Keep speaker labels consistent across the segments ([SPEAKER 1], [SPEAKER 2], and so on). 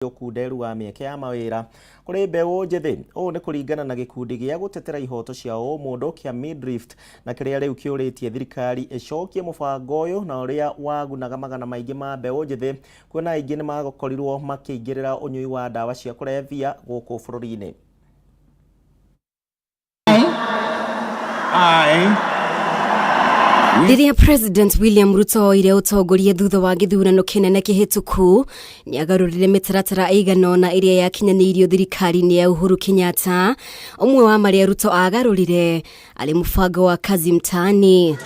[SPEAKER 1] Ũkunderu wa mĩeke ya mawĩra kũrĩ mbeũ njĩthĩ. Ũũ nĩ kũringana na gĩkundi gĩa gũtetera ihoto cia ũmũndũ kĩa Midrift, na kĩrĩa rĩu kĩũrĩtie thirikari ĩcokie mũbango ũyũ na ũrĩa wagunaga magana maingĩ ma mbeũ njĩthĩ, kuona aingĩ nĩ makorirwo makĩingĩrĩra ũnyui wa ndawa cia kũrebia gũkũ bũrũri-inĩ.
[SPEAKER 2] Rĩrĩa President William Ruto oire ũtongoria thutha wa gĩthurano kĩnene kĩhĩtũku, nĩagarũrire mĩtaratara ĩigana ũna ĩrĩa yakinyanĩirio thirikari-inĩ ya Uhuru Kenyatta. Ũmwe wa marĩa Ruto agarũrire arĩ mũbango wa Kazi Mtaani.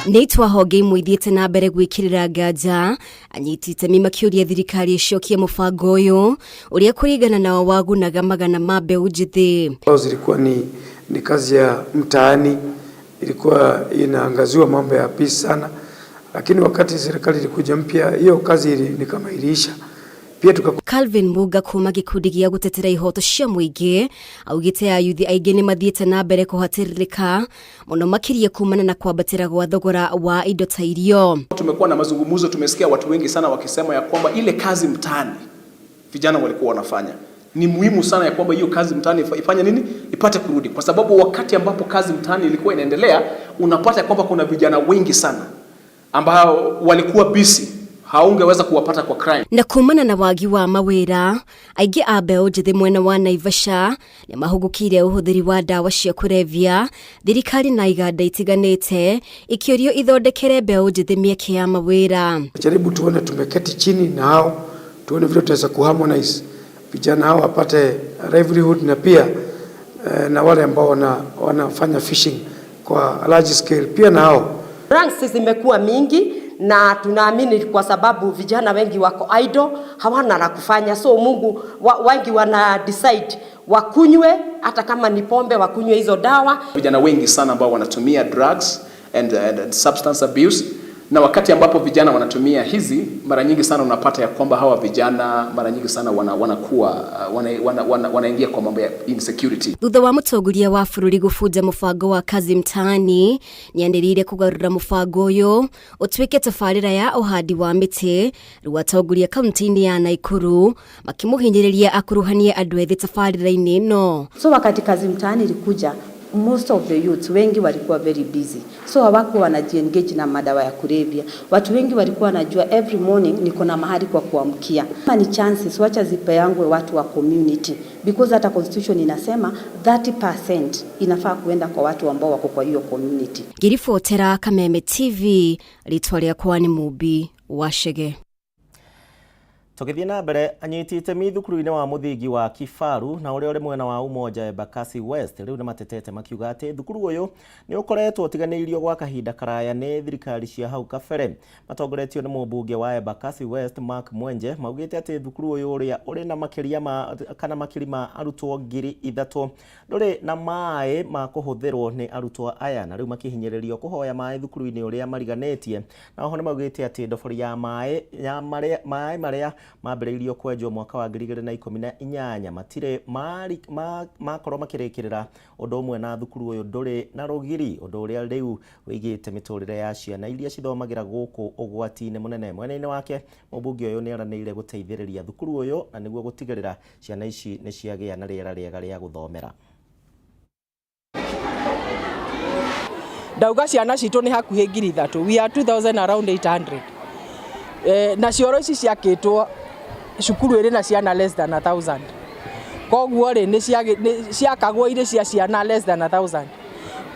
[SPEAKER 2] Nĩ itua honge imwe ithiĩte na mbere gwĩkĩrĩra nganja anyiti itemi makĩũria thirikari ĩcokie mũbango ũyũ ũrĩa kũringana nao wagunaga magana ma mbeũ njĩthĩ.
[SPEAKER 3] Zilikuwa ni kazi ya mtaani, ilikuwa inaangaziwa mambo ya peace sana, lakini wakati serikali ilikuja mpya, hiyo kazi ni kama iliisha. Pia tuka
[SPEAKER 2] Calvin Muga kuma gĩkundi gĩa gũtetera ihoto cia mũingĩ augĩte ayuthi aingĩ nĩ mathiĩte na mbere kũhatĩrĩrĩka mũno makĩria kumana na kwambatĩra gwa thogora wa indo ta irio.
[SPEAKER 4] Tumekuwa na mazungumzo, tumesikia watu wengi sana wakisema ya kwamba ile kazi mtaani vijana walikuwa wanafanya ni muhimu sana, ya kwamba hiyo kazi mtaani ifanye nini, ipate kurudi, kwa sababu wakati ambapo kazi mtaani ilikuwa inaendelea, unapata kwamba kuna vijana wengi sana ambao walikuwa busy, haungeweza kuwapata kwa crime.
[SPEAKER 2] Na kumana na wagi wa mawĩra, aingĩ a mbeũ njĩthĩ mwena wa Naivasha nĩ mahũgũkĩire ũhũthĩri wa ndawa cia kũrebia, thirikari na iganda itiganĩte ikĩũrio ithondekere mbeũ njĩthĩ mĩeke ya mawĩra.
[SPEAKER 3] Jaribu tuone, tumeketi chini na hao tuone vile tutaweza kuharmonize vijana hao wapate livelihood na pia na wale ambao wanafanya fishing kwa large scale pia na hao.
[SPEAKER 5] Ranks zimekuwa mingi na tunaamini kwa sababu vijana wengi wako idle, hawana la kufanya, so Mungu wengi wana decide wakunywe, hata kama ni pombe, wakunywe hizo dawa.
[SPEAKER 4] Vijana wengi sana ambao wanatumia drugs and substance abuse, na wakati ambapo vijana wanatumia hizi, mara nyingi sana unapata ya kwamba hawa vijana mara nyingi sana wanakuwa wanaingia kwa mambo ya insecurity.
[SPEAKER 2] Thutha wa mũtongoria wa bũrũri gũbunja mũbango wa Kazi Mtaani, nĩanĩrĩire kũgarũra mũbango ũyũ ũtuĩke tabarĩra ya ũhandi wa mĩtĩ. Rĩu atongoria kaunti-inĩ ya Naikuru makĩmũhinyĩrĩria akuruhanie andũ ethĩ tabarĩra-inĩ ĩno.
[SPEAKER 6] So wakati Kazi Mtaani ilikuja, most of the youths wengi walikuwa very busy, so hawakuwa wanajiengage na madawa ya kulevya. Watu wengi walikuwa wanajua every morning niko na mahali kwa kuamkia. Kama ni chances, wacha zipeangwe watu wa community, because hata constitution inasema 30% inafaa kuenda kwa watu ambao wako kwa hiyo community.
[SPEAKER 2] Ngĩribotera Kameme TV, rĩtwa rĩakwa nĩ Mũmbi wa Chege.
[SPEAKER 1] Tũgĩthiĩ na mbere, anyiti itemi thukuru-inĩ wa mũthingi wa Kifaru na ũrĩa ũrĩ mwena wa Umoja Embakasi West rĩu nĩ matetete makiuga atĩ thukuru ũyũ nĩ ũkoretwo ũtiganĩirio gwa kahinda karaya nĩ thirikari cia hau kabere. Matongoretio nĩ mũmbunge wa Embakasi West Mark Mwenje, maugĩte atĩ thukuru ũyũ ũrĩa ũrĩ na makĩria ma kana makiri ma arutwo 3,000 ndũrĩ na maĩ ma kũhũthĩrwo nĩ arutwo aya, na rĩu makĩhinyĩrĩrio kũhoya maĩ thukuru-inĩ ũrĩa mariganĩtie. Na oho nĩ maugĩte atĩ ndobori ya maĩ ya marĩa maĩ marĩa mambĩrĩirio kwenjwo mwaka wa 2018 matirĩ makorwo makĩrĩkĩrĩra, ũndũ ũmwe na thukuru ũyũ ndũrĩ na rũgiri, ũndũ ũrĩa rĩu wĩigĩte mĩtũrĩre ya ciana iria cithomagĩra gũkũ ũgwati-inĩ mũnene. Mwena-inĩ wake, mũmbunge ũyũ nĩ eranĩire gũteithĩrĩria thukuru ũyũ na nĩguo gũtigĩrĩra ciana ici nĩ ciagĩa na rĩera rĩega rĩa gũthomera.
[SPEAKER 7] Ndauga ciana citũ nĩ hakuhĩ 3,000, we are 2000 around 800, na cioro ici ciakĩtwo cukuru ĩrĩ na ciana less than 1,000. Koguo rĩ, nĩ ciakagwo irĩ cia ciana less than 1,000.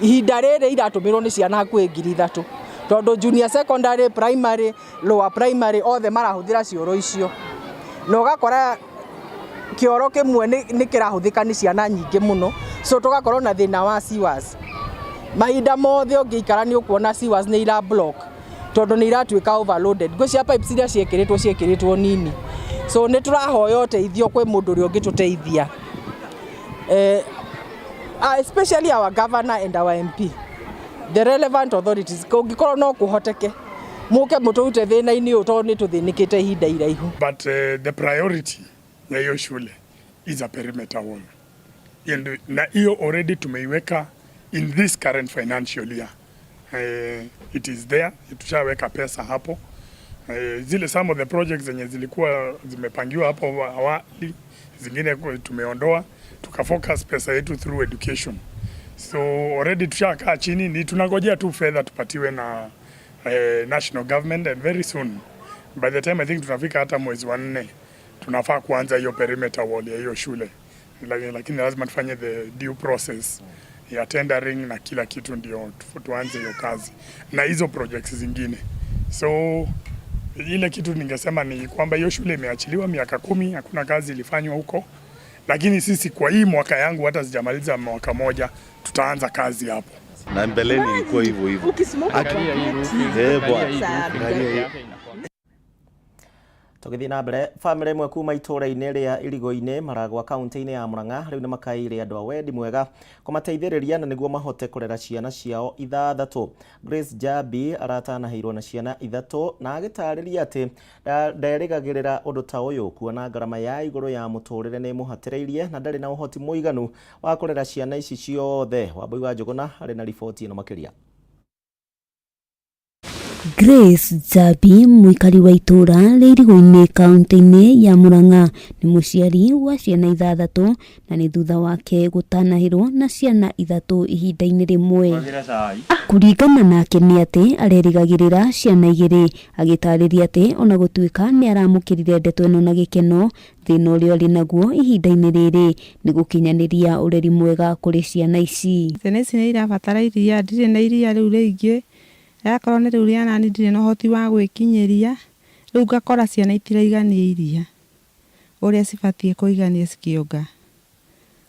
[SPEAKER 7] Ihinda rĩrĩ iratũmĩrwo nĩ ciana hakuhĩ 3,000, tondũ junior secondary, primary, lower primary othe marahũthĩra cioro icio, na ũgakora kĩoro kĩmwe nĩ kĩrahũthĩka nĩ ciana nyingĩ mũno. So tũgakorwo na thĩna wa sewers mahinda mothe. Ũngĩikara nĩ ũkuona sewers nĩ ira block tondũ nĩ iratuĩka overloaded. Ngwĩciria pipes iria ciĩkĩrĩtwo nini, so nĩ tũrahoya ũteithio kwĩ mũndũ ũrĩa ũngĩtũteithia, especially our governor and our MP, the relevant authorities. Kũngĩkorwo no kũhoteke, mũke mũtũrute thĩna-inĩ ũyũ, tondũ nĩ tũthĩnĩkĩte ihinda iraihu.
[SPEAKER 8] But the priority ya hiyo shule is a perimeter wall. And na hiyo already tumeiweka in this current financial year. It is there, tushaweka pesa hapo. Zile some of the projects zenye zilikuwa zimepangiwa hapo awali, zingine tumeondoa, tukafocus pesa yetu through education. So already tushakaa chini, ni tunangojea tu fedha tupatiwe na national government, and very soon, by the time I think tunafika hata mwezi wa nne, tunafaa kuanza hiyo perimeter wall ya hiyo shule, lakini lazima tufanye the due process ya tendering na kila kitu ndio tuanze hiyo kazi na hizo projects zingine. So ile kitu ningesema ni kwamba hiyo shule imeachiliwa miaka 10, hakuna kazi ilifanywa huko, lakini sisi kwa hii mwaka yangu hata sijamaliza mwaka moja, tutaanza kazi hapo.
[SPEAKER 9] Na mbeleni ilikuwa hivyo hivyo. Eh, bwana.
[SPEAKER 1] Tũgĩthiĩ na mbere, bamĩrĩ ĩmwe kuma itũũra-inĩ rĩa Irigo-inĩ Maragwa kaunti-inĩ ya Murang'a rĩu nĩ makaĩire andũ a wendi mwega kũmateithĩrĩria na nĩguo mahote kũrera ciana ciao 6. Grace Jabi aratanahĩirwo na ciana 3 na agĩtarĩria atĩ nderĩgagĩrĩra ũndũ ta ũyũ kuona ngarama ya igũrũ ya mũtũrĩre nĩ ĩmũhatĩrĩirie na ndarĩ na ũhoti mũiganu wa kũrera ciana ici ciothe. Wambui wa Njũgũna arĩ na riboti ĩno makĩria.
[SPEAKER 10] Grace Jabi, mũikari wa itũũra rĩa Irigo-inĩ kaunti-inĩ ya Murang'a, nĩ mũciari wa ciana 6 na nĩ thutha wake gũtanahĩrwo na ciana 3 ihinda-inĩ rĩmwe. Kũringana nake nĩ atĩ arerĩgagĩrĩra ciana 2, agĩtarĩria atĩ ona gũtuĩka nĩ aramũkĩrire ndeto ĩno na gĩkeno, thĩna ũrĩa arĩ naguo ihinda-inĩ rĩrĩ nĩ gũkinyanĩria ũreri mwega kũrĩ ciana ici.
[SPEAKER 11] Ciana ici nĩ irabatara iria, ndirĩ na iria rĩu rĩingĩ, rĩakorwo nĩ rĩu rĩa nani ndirĩ na ũhoti wa gwĩkinyĩria, rĩu ngakora ciana itiraigania iria ũrĩa cibatiĩ kũigania cikĩonga.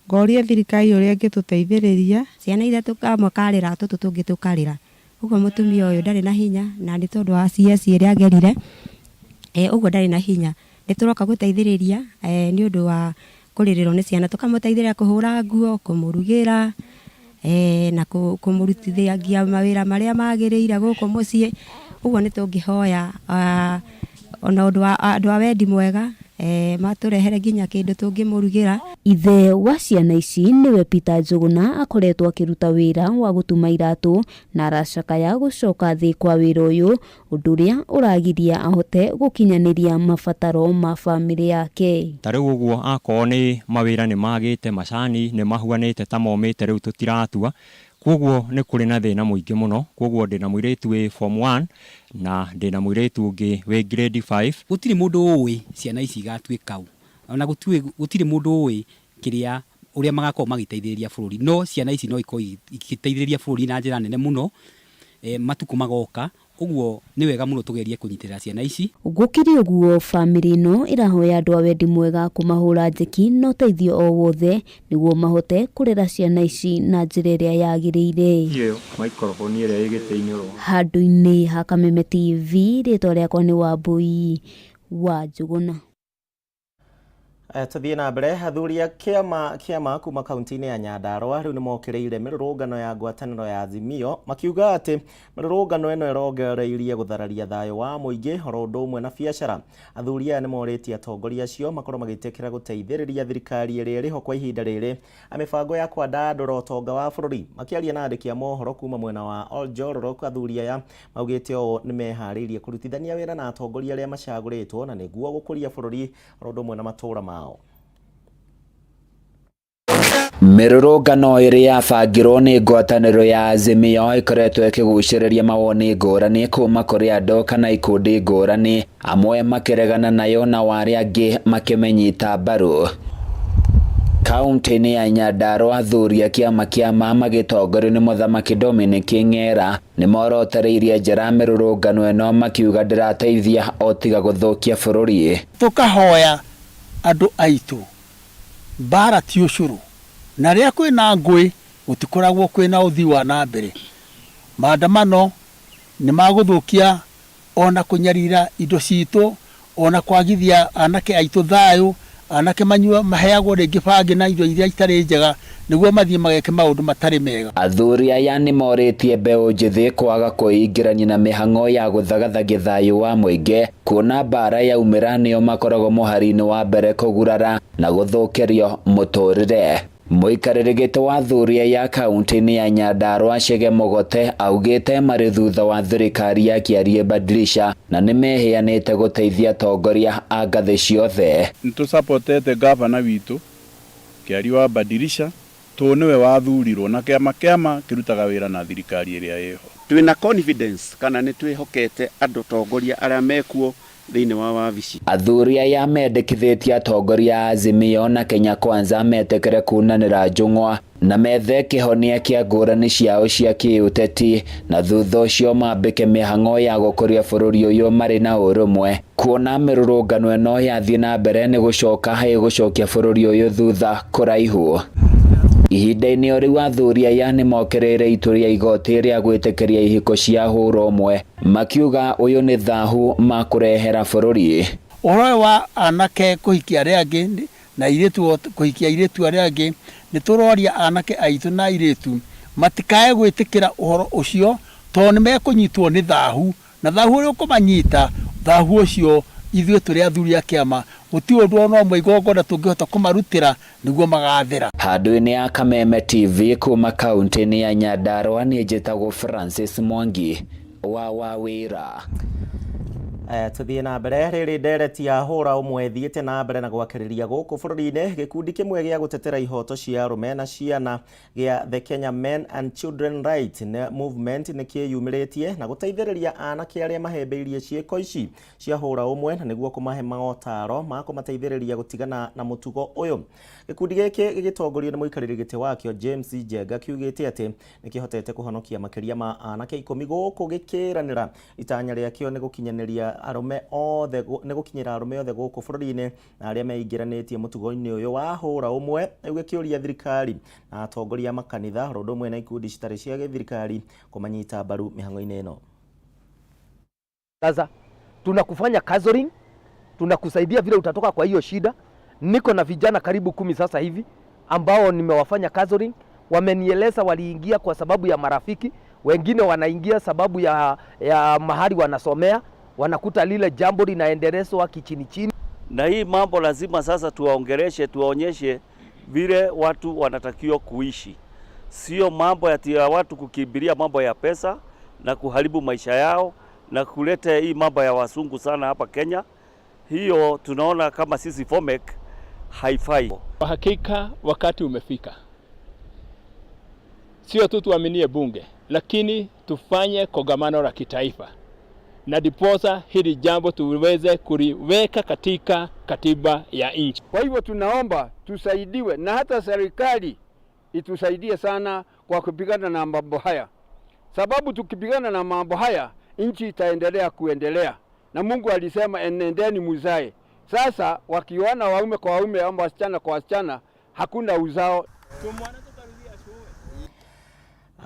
[SPEAKER 11] Ngoria thirikari ũrĩa ĩngĩtũteithĩrĩria.
[SPEAKER 12] Ciana 3 kamwe karĩra, tũtũ tũngĩ tũkarĩra. Ũguo mũtumia ũyũ ndarĩ na hinya na nĩ tondũ wa CS ĩrĩa agerire, ũguo ndarĩ na hinya. Nĩ tũroka gũteithĩrĩria nĩ ũndũ wa kũrĩrĩrwo nĩ ciana, tũkamũteithĩrĩria kũhũra nguo, kũmũrugĩra, na kũmũrutithagia mawĩra marĩa magĩrĩire gũkũ mũciĩ. Ũguo nĩ tũngĩhoya ona ũndũ wa andũ a wendi mwega, matũrehere nginya kĩndũ tũngĩmũrugĩra.
[SPEAKER 10] Ithe wa ciana ici nĩwe Peter Njũgũna akoretwo akĩruta wĩra wa gũtuma iratũ na aracakaya gũcoka thĩ kwa wĩra ũyũ, ũndũ ũrĩa ũragiria ahote gũkinyanĩria mabataro ma bamĩrĩ yake.
[SPEAKER 13] Ta rĩu ũguo akorwo nĩ mawĩra nĩ magĩte, macani nĩ mahuanĩte ta momĩte rĩu tũtiratua, koguo nĩ kũrĩ na thĩna mũingĩ mũno. Koguo ndĩna mũirĩtu wĩ form 1 na ndĩna mũirĩtu ũngĩ wĩ grade 5.
[SPEAKER 14] Gũtirĩ mũndũ ũĩ ciana ici igatuĩka ũ, ona gũtirĩ mũndũ ũĩ kĩrĩa ũrĩa magakorwo magĩteithĩrĩria bũrũri, no ciana ici no ikorwo igĩteithĩrĩria bũrũri na njĩra nene mũno, matukũ magoka. Ũguo nĩ wega mũno tũgerie kũnyitĩrĩra ciana ici.
[SPEAKER 10] Gũkĩrĩ ũguo, bamĩrĩ ĩno ĩrahoya andũ a wendi mwega kũmahũra njeki na ũteithio o wothe nĩguo mahote kũrera ciana ici na njĩra ĩrĩa yagĩrĩire. Handũ-inĩ ha Kameme TV, rĩtwa rĩakwa nĩ Wambui wa Njũgũna.
[SPEAKER 1] Tũthiĩ na mbere, athuri a kĩama kuma kaunti-inĩ ya Nyandarua rĩu nĩmokĩrĩire mĩrũrũngano ya ngwatanĩro ya Azimio makiuga atĩ mĩrũrũngano ĩno ĩrongoreirie gũthararia thayũ wa mũingĩ oro ũndũ ũmwe na biacara. Athuri aya nĩmorĩtie atongoria acio makorwo magĩtĩkĩra gũteithĩrĩria thirikari ĩrĩa ĩrĩho kwa ihinda rĩrĩ na mĩbango ya kwandandũra ũtonga wa bũrũri. Makĩaria na andĩki a mohoro kuma mwena wa Oljororok, athuri aya maugĩte ũũ nĩmeharĩirie kũrutithania wĩra na atongoria arĩa macagũrĩtwo na nĩguo gũkũria bũrũri oro ũndũ ũmwe na matũũra mao.
[SPEAKER 15] Mĩrũrũngano ĩrĩa yabangirwo nĩ ngwatanĩro ya Azimio ĩkoretwo ĩkĩgucĩrĩria mawoni ngũrani kuma kũrĩ andũ kana ikundi ngũrani, amwe makĩregana nayo na arĩa angĩ makĩmĩnyita mbaru. Kaunti-inĩ ya Nyandarua, athuri a kĩama kĩa magĩtongorio nĩ Mũthamaki Dominic Ng'era nĩmorotereirie njĩra mĩrũrũngano ĩno makiuga ndĩrateithia o tiga gũthũkia bũrũri.
[SPEAKER 16] Tũkahoya andũ aitũ mbara ti ũcũrũ, na rĩrĩa kwĩna ngũĩ gũtikoragwo kwĩna ũthii wa na mbere. Maandamano nĩ magũthũkia ona kũnyarira indo citũ, ona kwagithia anake aitũ thayũ, anake manyua maheagwo rĩngĩ bangi na indo iria itarĩ njega nĩguo mathiĩ mageke maũndũ matarĩ mega.
[SPEAKER 15] Athuri aya nĩmorĩtie mbeũ njĩthĩ kwaga kwĩingĩrania na mĩhang'o ya gũthagathagia thayũ wa mũingĩ, kuona mbara yaumĩra nĩo makoragwo mũhari-inĩ wa mbere kũgurara na gũthũkĩrio mũtũrĩre. Mũikarĩri gĩtĩ wa athuri aya kaunti-inĩ ya Nyandarua Chege Mũgote augĩte marĩ thutha wa thirikari ya Kĩarie Badilisha na nĩmeheanĩte gũteithia atongoria a ngathĩ ciothe.
[SPEAKER 17] Nĩtũsapotete gavana witũ Kĩarie wa Badilisha tondũ nĩwe wathurirwo na kĩama kĩama kĩrutaga wĩra na thirikari ĩrĩa ĩho.
[SPEAKER 18] Twĩna confidence kana nĩ twĩhokete andũ tongoria arĩa mekuo thĩinĩ wa wabici.
[SPEAKER 15] Athuri aya mendekithĩtie atongoria a Azimio na Kenya Kwanza metĩkĩre kunanĩra njũng'wa na methe kĩhonia kĩa ngũrani ciao cia kĩũteti na thutha ũcio mambĩke mĩhang'o ya gũkũria bũrũri ũyũ marĩ na ũrũmwe. Kuona mĩrũrũngano ĩno yathiĩ na mbere nĩ gũcoka ĩgũcokia bũrũri ũyũ thutha kũraihu. Ihinda-inĩ o rĩu athuri aya nĩmokĩrĩire itua rĩa igoti rĩa gwĩtĩkĩria ihiko cia hũra ũmwe makiuga ũyũ nĩ thahu makũrehera bũrũri.
[SPEAKER 16] Ũhoro ũyũ wa anake kũhikia arĩa angĩ na airĩtu kũhikia airĩtu arĩa angĩ, nĩ tũroria anake aitũ na airĩtu matikae gwĩtĩkĩra ũhoro ũcio tondũ nĩ mekũnyitwo nĩ thahu, na thahu ũrĩa ũkũmanyita, thahu ũcio ithuĩ tũrĩ athuri a kĩama gũtirĩ ũndũ ona ũmwe igongona tũngĩhota kũmarutĩra nĩguo magathera.
[SPEAKER 15] Handũ-inĩ ya Kameme TV kuma kaunti-inĩ ya Nyandarua niĩ njĩtagwo Francis Mwangi wa Wawĩra.
[SPEAKER 1] Tuthiĩ na mbere rĩrĩ ndereti ya hũra ũmwe ĩthiĩte na mbere na gwakĩrĩria gũkũ bũrũri-inĩ. Gĩkundi kĩmwe gĩa gũtetera ihoto cia arũme na ciana gĩa The Kenya Men and Children Rights Movement nĩ kĩyumĩrĩtie na gũteithĩrĩria anake arĩa mahĩmbĩirie ciĩko ici cia hũra ũmwe na nĩguo kũmahe maotaro ma kũmateithĩrĩria gũtigana na mũtugo ũyũ. Gĩkundi gĩkĩ gĩgĩtongorio nĩ mũikarĩri gĩtĩ wakĩo James Njenga kiugĩte atĩ nĩkĩhotete kũhonokia makĩria ma anake 10 gũkũ gĩkĩranĩra itanya rĩakĩo nĩ gũkinyanĩria arũme othe nĩ gũkinyĩra arũme othe gũkũ bũrũri-inĩ na arĩa meingĩranĩtie mũtugo-inĩ ũyũ wa hũra ũmwe. Rĩu gĩkĩũria thirikari na atongoria a makanitha ũndũ ũmwe na ikundi citarĩ cia gĩthirikari kũmanyita mbaru mĩhang'o-inĩ ĩno.
[SPEAKER 19] Sasa tunakufanya counseling, tunakusaidia vile utatoka kwa hiyo shida. Niko na vijana karibu 10 sasa hivi ambao nimewafanya counseling, wamenieleza waliingia kwa sababu ya marafiki, wengine wanaingia sababu ya mahali wanasomea, wanakuta lile jambo linaendelezwa kichini chini.
[SPEAKER 20] Na hii mambo lazima sasa tuwaongeleshe, tuwaonyeshe vile watu wanatakiwa kuishi. Sio mambo ya watu kukimbilia mambo ya pesa na kuharibu maisha yao na kuleta hii mambo ya wasungu sana hapa Kenya. Hiyo tunaona kama sisi FOMEC haifai.
[SPEAKER 21] Kwa hakika wakati umefika. Sio tu tuaminie bunge, lakini tufanye kongamano la kitaifa. Na diposa hili jambo tuweze kuliweka katika katiba ya nchi.
[SPEAKER 22] Kwa hivyo tunaomba tusaidiwe na hata serikali itusaidie sana kwa kupigana na mambo haya. Sababu tukipigana na mambo haya nchi itaendelea kuendelea. Na Mungu alisema enendeni muzae. Sasa wakiona waume kwa waume ama wasichana kwa wasichana hakuna uzao.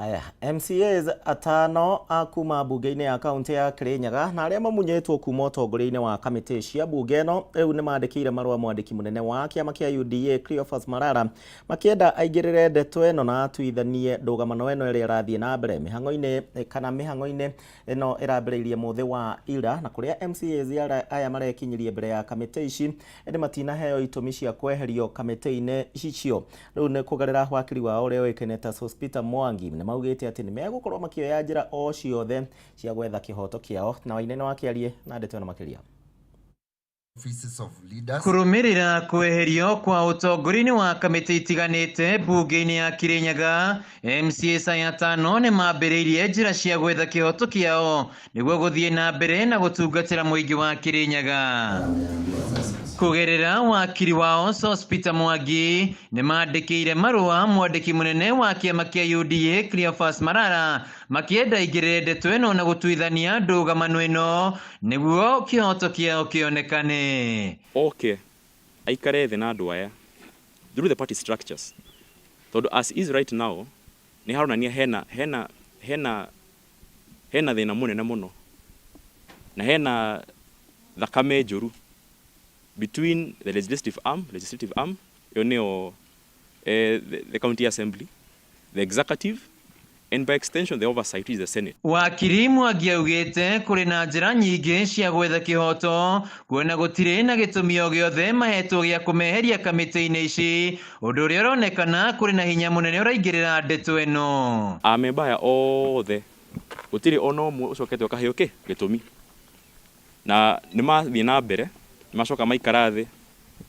[SPEAKER 1] Aya, MCAs atano a kuma bunge-inĩ ya kaunti ya Kirinyaga na arĩa mamunyĩtwo kuma ũtongoria-inĩ wa kamĩtĩ cia bunge ĩno rĩu nĩ mandĩkĩire marũa mwandĩki mũnene wa kĩama kĩa UDA Cleophas Malala makĩenda aingĩrĩre ndeto ĩno na atuithanie ndũgamano ĩno ĩrĩa ĩrathiĩ na mbere mĩhang'o-inĩ kana mĩhang'o-inĩ ĩno ĩrambĩrĩirie mũthĩ wa ira na kũrĩa MCAs aya marekinyirie mbere ya kamĩtĩ ici ĩndĩ matinaheo itũmi cia kweherio kamĩtĩ-inĩ icio. Rĩu nĩ kũgerera wakiri wao ũrĩa ũĩkaine ta Sospeter Mwangi nĩ maugĩte atĩ nĩ megũkorwo makĩoya njĩra o ciothe cia gwetha kĩhoto kĩao. Na Wainene wakĩarie na ndeto ĩno makĩria.
[SPEAKER 23] Kũrũmĩrĩra kweherio kwa ũtongoria-inĩ wa kamĩtĩ itiganĩte bunge-inĩ ya Kirinyaga, MCAs aya atano nĩ mambĩrĩirie njĩra cia gwetha kĩhoto kĩao nĩguo gũthiĩ na mbere na gũtungatĩra mũingĩ wa Kirinyaga. Kũgerera wakiri wao Sospeter Mwangi nĩ mandĩkĩire marũa mwandĩki mũnene wa kĩama kĩa UDA Cleophas Malala makĩenda aingĩrĩre ndeto ĩno na gũtuithania ndũgamano ĩno nĩguo kĩhoto kĩao kĩonekane.
[SPEAKER 24] Oke aikare thĩ na andũ aya through the party structures tondũ as is right now nĩ haronania hena thĩna mũnene mũno na hena thakame njũru between the legislative arm ĩyo nĩyo the county assembly, the executive And by extension the oversight is the Senate.
[SPEAKER 23] Wakiri Mwangi augĩte kũrĩ na njĩra nyingĩ cia gwetha kĩhoto kuona gũtirĩ na gĩtũmi o gĩothe mahetwo gĩa kũmeheria kamĩtĩ-inĩ ici, ũndũ ũrĩa ũronekana kũrĩ na hinya mũnene ũraingĩrĩra ndeto ĩno.
[SPEAKER 24] Amemba aya othe gũtirĩ ona ũmwe ũcokete ũkaheo kĩ gĩtũmi, na nĩ mathiĩ na mbere, nĩ macoka maikara thĩ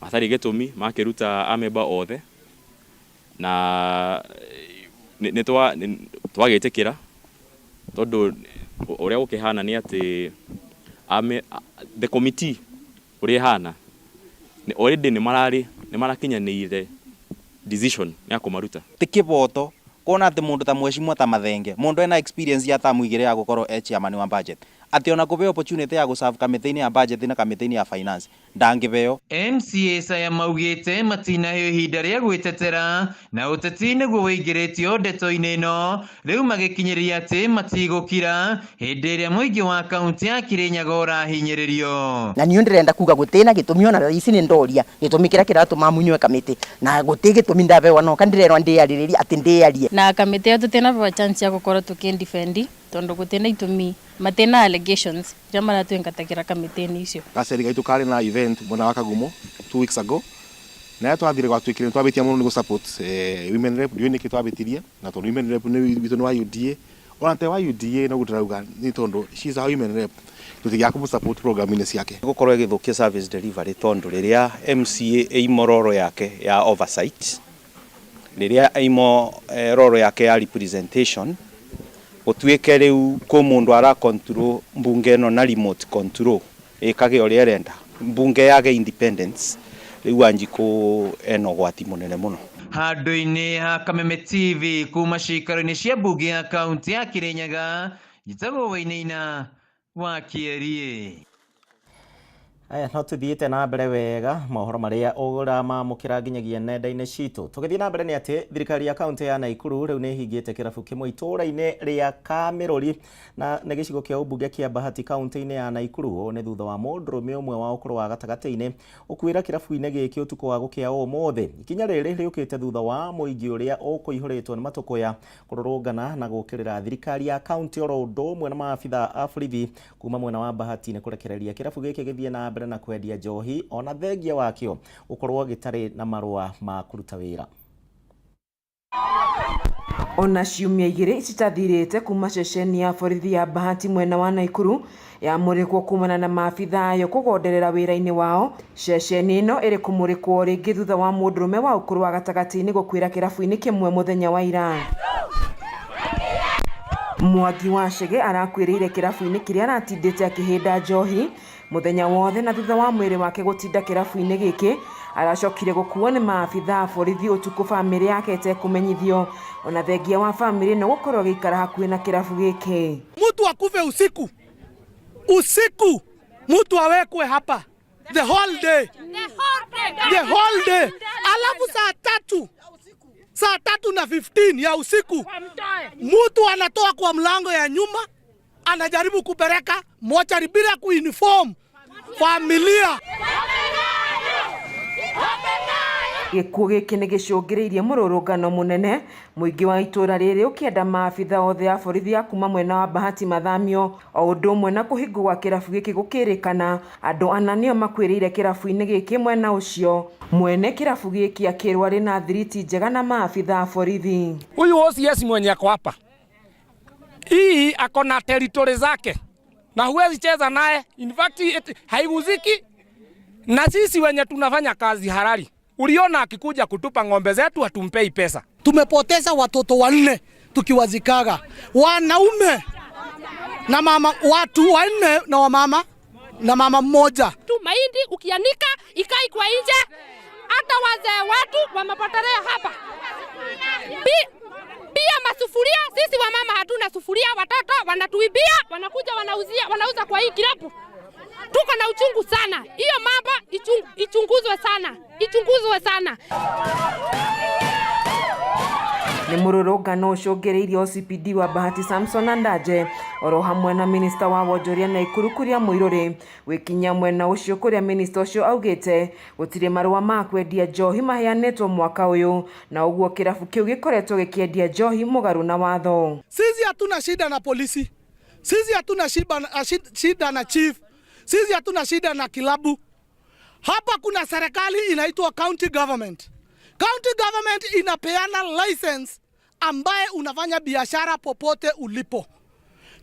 [SPEAKER 24] matarĩ gĩtũmi, makĩruta amemba othe na nĩ twagĩtĩkĩra tondũ ũrĩa gũkĩhana nĩ atĩ the committee ũrĩa ĩhana already nĩ marakinyanĩire decision ya kũmaruta.
[SPEAKER 3] Ti kĩboto kuona atĩ mũndũ ta mheshimiwa ta Mathenge, mũndũ ena experience ya tamu igĩrĩ ya gũkorwo e chairman wa budget, atĩ ona kũbeo opportunity ya gũserve kamĩtĩ-inĩ ya budget na kamĩtĩ-inĩ ya finance ndangĩbeo.
[SPEAKER 23] MCAs aya maugĩte matinaheo ihinda rĩa gwĩtetera na ũteti nĩguo wĩingĩrĩtio ndeto-inĩ ĩno, rĩu magĩkinyĩria atĩ matigũkira hĩndĩ ĩrĩa mũingĩ wa kaunti ya Kirinyaga ũrahinyĩrĩrio.
[SPEAKER 4] Na niĩ ndĩrenda kuga gũtĩ na gĩtũmi ona thaa ici nĩ ndoria gĩtũmi kĩrĩa kĩratũma munywe kamĩtĩ, na gũtĩ gĩtũmi ndabewa noka ndĩrerwo ndĩyarĩrĩrie atĩ ndĩyarie.
[SPEAKER 5] Na kamĩtĩ ĩyo tũtinabewa chance ya gũkorwo tũkĩ-defend tondu gũtĩ na itũmi, matĩ allegations iria maratwingatagĩra kamĩtĩ-inĩ icio.
[SPEAKER 6] Gaceri gaitu karĩ na event mwena wa Kagumo 2 weeks ago, na twathire gwatuĩkire twabĩtia mũno nĩ gũ support women rep, ndiũĩ nĩkĩ twabĩtirie, na tondũ women rep nĩ witũ nĩ wa UDA, ona te wa UDA no ndĩrauga nĩ tondũ she is a women rep, tũtigĩa kũmũ support program-inĩ ciake.
[SPEAKER 3] Gũkorwo ĩgĩthũkia service delivery tondũ rĩrĩa MCA ĩimo roro yake ya oversight, rĩrĩa ĩimo roro yake ya representation, gũtuĩke rĩu kũ mũndũ ara control mbunge ĩno na remote control ĩkage ũrĩa ĩrenda, mbunge yage independence, rĩu Wanjikũ ena ũgwati mũnene mũno.
[SPEAKER 23] Handũ-inĩ ha Kameme TV kuma cikaro-inĩ cia mbunge ya kaunti ya Kirinyaga, njĩtagwo Wainaina wa Kĩerie.
[SPEAKER 1] Aya no tuthiĩte na mbere wega mohoro marĩa ũramamũkĩra nginyagia nenda-inĩ citũ. Tũgĩthiĩ na mbere nĩ atĩ thirikari ya kaunti ya Naikuru rĩu nĩ ĩhingĩte kĩrabu kĩmwe itũũra-inĩ rĩa Kamĩrũri na nĩ gĩcigo kĩa ũmbunge kĩa Bahati kaunti-inĩ ya Naikuru. Ũũ nĩ thutha wa mũndũrũme ũmwe wa ũkũrũ wa gatagatĩ-inĩ ũkuĩra kĩrabu-inĩ gĩkĩ ũtukũ wa gũkĩa ũmũthĩ. Ikinya rĩrĩ rĩũkĩte thutha wa mũingĩ ũrĩa ũkũihũrĩtwo nĩ matũkũya kũrũrũngana na gũũkĩrĩra thirikari ya kaunti oro ũndũ ũmwe na maabitha a borithi kuma mwena wa Bahati nĩ kũrekereria kĩrabu gĩkĩ gĩthiĩ na mbere na kwendia njohi ona thengia wakĩo gũkorwo gĩtarĩ na marũa ma kũruta wĩra.
[SPEAKER 25] Ona ciumia igĩrĩ citathirĩte kuma ceceni ya borithi ya Bahati mwena wa Naikuru yamũrĩkwo kumana na maabitha ayo kũgonderera wĩra-inĩ wao, ceceni ĩno ĩrĩ kũmũrĩkwo rĩngĩ thutha wa mũndũrũme wa ũkũrũ wa gatagatĩ-inĩ gũkuĩra kĩrabu-inĩ kĩmwe mũthenya wa ira. Mwangi wa Chege arakuĩrĩire kĩrabu-inĩ kĩrĩa aratindĩte akĩhĩnda njohi mũthenya wothe, na thutha wa mwĩrĩ wake gũtinda kĩrabu-inĩ gĩkĩ aracokire gũkuo nĩ maabitha a borithi ũtukũ bamĩrĩ yake ĩtekũmenyithio. Ona thengia wa bamĩrĩ ĩno gũkorwo agĩikara hakuhĩ na kĩrabu gĩkĩ.
[SPEAKER 26] Mtu akufe usiku usiku, mtu awekwe hapa the whole day, the whole day, alafu saa tatu na 15 ya usiku mtu anatoa kwa mlango ya nyuma anajaribu kupeleka mochari bila kuuniform familia.
[SPEAKER 25] Gĩkuũ gĩkĩ nĩ gĩcũngĩrĩirie mũrũrũngano mũnene, mũingĩ wa itũũra rĩrĩ ũkĩenda maabitha othe a borithi a kuma mwena wa Bahati mathamio, o ũndũ ũmwe na kũhingwo gwa kĩrabu gĩkĩ gũkĩrĩkana andũ ana nĩo makuĩrĩire kĩrabu-inĩ gĩkĩ mwena ũcio. Mwene kĩrabu gĩkĩ akĩrwo arĩ na thiriti njega na maabitha a borithi.
[SPEAKER 27] Huyu OCS mwenye ako hapa hii ako na territory zake na huwezi cheza naye, in fact haiguziki. Na sisi wenye tunafanya kazi halali, uliona akikuja kutupa ng'ombe zetu hatumpei pesa.
[SPEAKER 26] Tumepoteza watoto wanne tukiwazikaga, wanaume na mama, watu wanne na wamama na mama mmoja
[SPEAKER 28] tu. Mahindi ukianika ikai kwa nje, hata wazee watu wamepotelea hapa. Pia masufuria, sisi wamama hatuna sufuria, watoto wanatuibia, wanakuja wanauzia, wanauza kwa hii kilabu. Tuko na uchungu sana. Hiyo mambo ichunguzwe sana. Ichunguzwe sana.
[SPEAKER 25] Nĩ mũrũrũngano ũcũngĩrĩirie OCPD wa Bahati Samson Andanje oro hamwe na minista wa wonjoria Naikuru Kuria Muiruri gwĩkinyia mwena ũcio kũrĩa minista ũcio augĩte gũtirĩ marũa ma kwendia njohi maheanĩtwo mwaka ũyũ na ũguo kĩrabu kĩu gĩkoretwo gĩkĩendia njohi mũgarũ na watho.
[SPEAKER 26] Sisi hatuna shida na polisi, sisi hatuna shida na chief, sisi hatuna shida na kilabu. Hapa kuna serikali inaitwa county government. County government inapeana license ambaye unafanya biashara popote ulipo.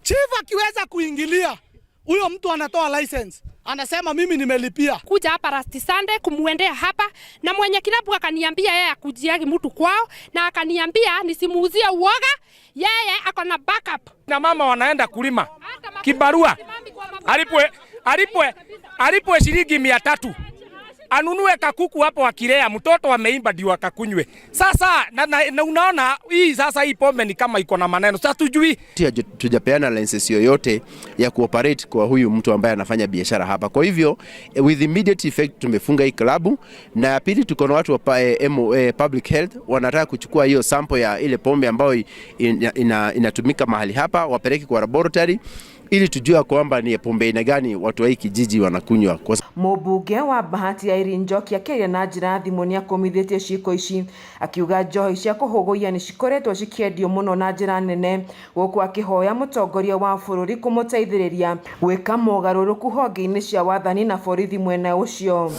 [SPEAKER 26] Chief akiweza kuingilia, huyo mtu anatoa license, anasema mimi nimelipia.
[SPEAKER 28] Kuja hapa last Sunday kumuendea hapa na mwenye kilabu akaniambia yeye akujiagi mtu kwao, na akaniambia nisimuuzie uoga, yeye ako na backup.
[SPEAKER 27] Na mama wanaenda kulima kibarua, alipwe shilingi 300 anunue kakuku hapo akilea mtoto ameimba ndio akakunywe. Sasa na unaona hii sasa hii pombe ni kama iko na maneno. Sasa tujui
[SPEAKER 2] tujapeana license yoyote ya kuoperate kwa huyu mtu ambaye anafanya biashara hapa. Kwa hivyo with immediate effect tumefunga hii klabu, na ya pili tuko na watu wa public health wanataka kuchukua hiyo sample ya ile pombe ambayo inatumika mahali hapa wapeleke kwa laboratory ili tujue kwamba ni pombe aina gani watu wa hii kijiji wanakunywa.
[SPEAKER 25] Mũmbunge wa Bahati Irene Njoki akĩaria na njĩra ya thimũ nĩakũmithĩtie ciĩko ici akiuga njohi cia kũhũgũiya nĩcikoretwo cikĩendio mũno na njĩra nene gũkũ akĩhoya mũtongoria wa bũrũri kũmũteithĩrĩria gwĩka mogarũrũku honge-inĩ cia wathani na borithi mwena ũcio.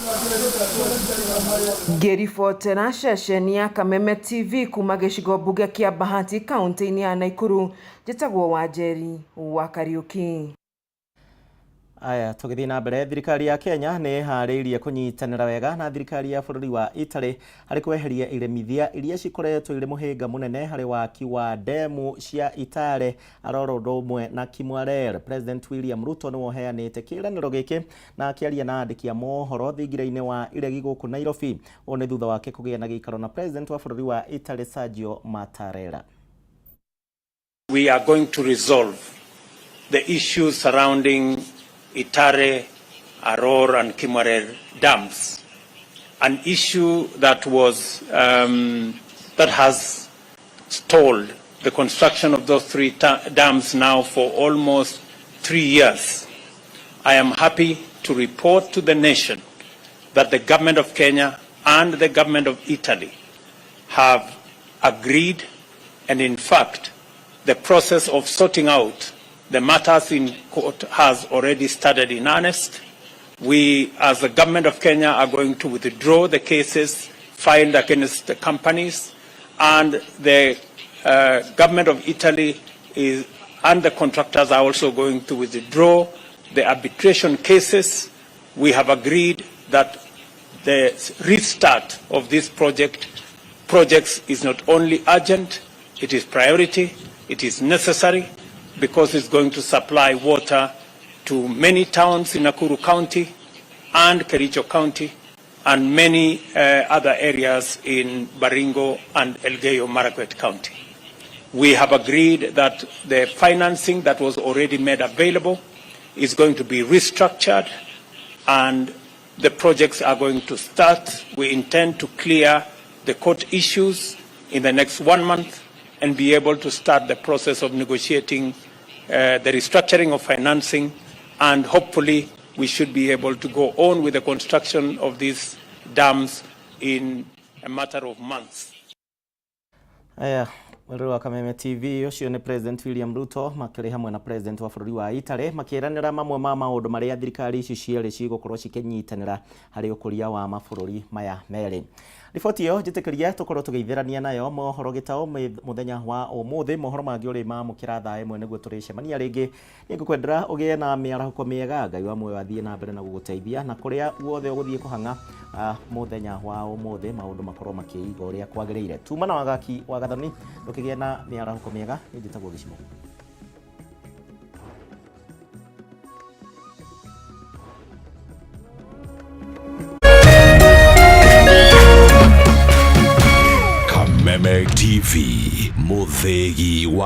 [SPEAKER 25] Ngĩribotera ceceni ya Kameme TV kuma gĩcigo mbunge kĩa Bahati kaũntĩ-inĩ ya Naikuru, njĩtagwo Wanjeri wa Kariuki.
[SPEAKER 1] Aya, tũgĩthiĩ na mbere, thirikari ya Kenya nĩ ĩharĩirie kũnyitanĩra wega na thirikari ya bũrũri wa Italy harĩ kweheria iremithia iria cikoretwo irĩ mũhĩnga mũnene harĩ waki wa ndemu cia Itale aroro ũndũ ũmwe na Kimwarer. President William Ruto nĩwe ũheanĩte kĩĩranĩro gĩkĩ na akĩaria na andĩki a mohoro thingira-inĩ wa iregi gũkũ Nairobi. Ũũ nĩ thutha wake kũgĩa na gĩikaro na President wa bũrũri wa Italy Sergio Mattarella.
[SPEAKER 7] We are going to resolve the issues surrounding Itare, Aror and Kimwarer dams, an issue that was that has stalled the construction of those three dams now for almost 3 years. I am happy to report to the nation that the government of Kenya and the government of Italy have agreed, and in fact, the process of sorting out the matters in court has already started in earnest. We, as the government of Kenya, are going to withdraw the cases filed against the companies, and the government of Italy is, and the contractors are also going to withdraw the arbitration cases. We have agreed that the restart of these projects is not only urgent, it is priority, it is necessary, because it's going to supply water to many towns in Nakuru County and Kericho County and many other areas in Baringo and Elgeyo Marakwet County. We have agreed that the financing that was already made available is going to be restructured and the projects are going to start. We intend to clear the court issues in the next 1 month and be able to start the process of negotiating the restructuring of financing, and hopefully we should be able to go on with the construction of these dams in a matter of months.
[SPEAKER 1] Aya, mwĩrori wa Kameme TV, ũcio nĩ President William Ruto makĩrĩ hamwe na President wa bũrũri wa Italy makĩranĩra mamwe ma maũndũ marĩa thirikari ici cierĩ cigũkorwo cikĩnyitanĩra harĩ ũkũria wa mabũrũri maya merĩ. Riboti ĩyo njĩtĩkĩria tũkorwo tũgĩithĩrania nayo mohoro gĩtaũ mũthenya wa ũmũthĩ. Mohoro mangĩ ũrĩ mamũkĩra thaa ĩmwe nĩguo tũrĩcemania rĩngĩ. Nĩngũkwendera ũgĩe na mĩarahũko mĩega, Ngai wa muoyo athiĩ na mbere na gũgũteithia na kũrĩa guothe ũgũthiĩ kũhang'a mũthenya wa ũmũthĩ maũndũ makorwo makĩiga ũrĩa kwagĩrĩire. Tuma na wagaki wa Gathoni, ndũkĩgĩe na mĩarahũko mĩega. Niĩ njĩtagwo Gĩcimo.
[SPEAKER 8] Kameme TV, Muthegi wa